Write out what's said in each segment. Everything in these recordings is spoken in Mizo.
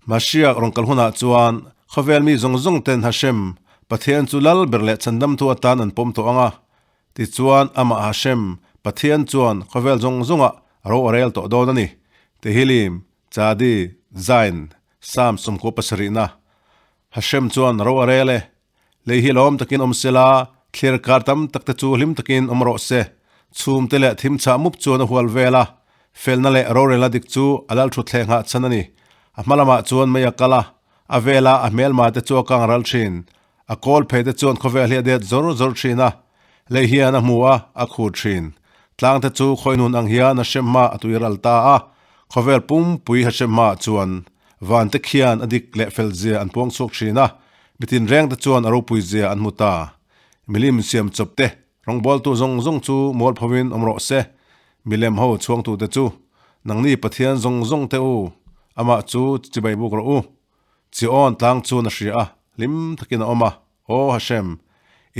Mashiach rawn kal hunah chuan khawvel mi zawng zawng ten Hashem, Pathian chu lal ber leh chhandamtu atan an pawm tawh ang a. Tichuan amah Hashem, Pathian chuan khawvel zawng zawngah ro a rel tawh dawn a ni. Tehillim, Chadi, Zain, Psalm 77na. Hashem chuan ro a rel e. Lei hi lawm takin awm se la, thlir kar tam tak te chu hlim takin awm rawh se. Chhum te leh thim chhah mup chuan a hual vel a, felna leh rorelna dik chu a lal thutthleng nghah chhan a ni. A hma lamah chuan mei a kal a, a vela a hmelma te chu a kang ral thin. A kawl phei te chuan khawvel hi a det zawr zawr thin a, lei hian a hmu a, a khur thin. Tlang te chu khawinun ang hian a hrem hma a tui ral ta a, khawvel pumpui ha hrem hmaah chuan van te khian a dik leh fel zia an puang chhuak thin a, Mi tinreng te chuan a ropui zia an hmu ta. Milim siam chawp te, rawngbawltu zawng zawng chu mualphovin awm rawh se. Milem ho chhuangtute chu, Nangni Pathian zawng zawng te u, amah chu chibai buk rawh u. Chiawn tlang chuan a hria a, hlim takin a awm a, Aw Hashem,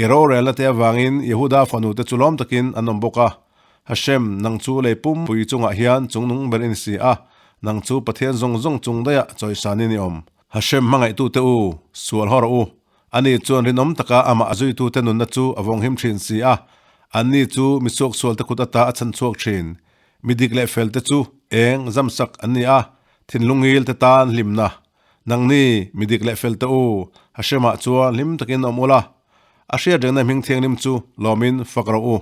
i rorelna te avangin Yehuda fanu te chu lawm takin an awm bawk a. Hashem, nang chu lei pumpui chungah hian chungnung ber i ni si a, nang chu Pathian zawng zawng chung daihah chawisanin i awm. Hashem hmangaihtute u, sual haw rawh u. Ani chuan rinawm taka amah a zuitute nunna chu a vawnghim thin si a, anni chu mi suaksualte kut ata a chhan chhuak thin. Mi dik leh felte chu eng zamsak an ni a, thinlung ngilte tan hlimna. Nangni, mi dik leh felte u, Hashemah chuan hlim takin awm ula, a hriat rengna hming thianghlim chu lawmin fak rawh u.